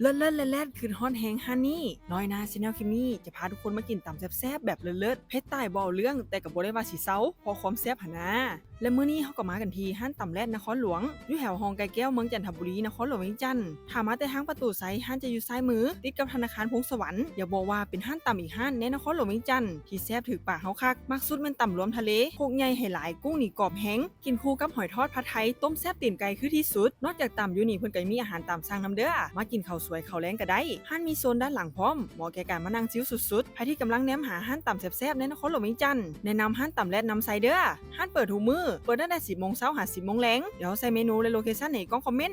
ເລີດໆແລດໆ ຄຶດຮອດແຮງຮ້ານນີ້. ນ້ອຍໜ້າ Channel ຄລິບນີ້ຈະພາທຸກຄົນມາກິນຕຳແຊບໆແບບເລີດໆ ເຜັດຕາຍບໍ່ເອົາເລື່ອງ ແຕ່ກໍບໍ່ໄດ້ວ່າຊິເຊົາ ເພາະຄວາມແຊບຫັ້ນນາ. ແລະມື້ນີ້ເຮົາກໍມາກັນທີ່ຮ້ານຕຳແລດນະຄອນຫຼວງ ຢູ່ແຖວຮ່ອງໄກ່ແກ້ວ ເມືອງຈັນທະບູລີ ນະຄອນຫຼວງວຽງຈັນ. ຖ້າມາແຕ່ທາງປະຕູໄຊ ຮ້ານຈະຢູ່ຊ້າຍມື ຕິດກັບທະນາຄານພົງສະຫວັນ. ຢາກບອກວ່າເປັນຮ້ານຕຳອີກຮ້ານໃນນະຄອນຫຼວງວຽງຈັນ ທີ່ແຊບຖືກປາກເຮົາຄັກ. ມັກສຸດແມ່ນຕຳລວມທະເລ ໂຄກໃຫຍ່ໃຫ້ຫຼາຍ ກຸ້ງນີ້ກອບແຮງ. ກິນຄູ່ກັບຫອຍທອດ ຜັດໄທ ຕົ້ມແຊບຕີນໄກ່ຄືທີ່ສຸດ. ນອກຈາກຕຳຢູ່ນີ້ ເພິ່ນກໍມີອາຫານຕາມສັ່ງນຳເດີ້. ມາກິນເຂົ້າສວຍເຂົ້າແລງກໍໄດ້. ຮ້ານມີໂຊນດ້ານຫຼັງພ້ອມ ເໝາະແກ່ການມານັ່ງຊິວສຸດໆ. ໃຜທີ່ກຳລັງແນມຫາຮ້ານຕຳແຊບໆໃນນະຄອນຫຼວງວຽງຈັນ ແນະນຳຮ້ານຕຳແລດນຳໄຊເດີ້. ຮ້ານເປີດທຸກມື້ ເປີດຕັ້ງແຕ່ສິບໂມງເຊົ້າຫາສິບໂມງແລງ. ດຽວເຮົາໃສ່ເມນູ ແລະ ໂລເຄຊັນໃນກ່ອງຄອມເມັນ.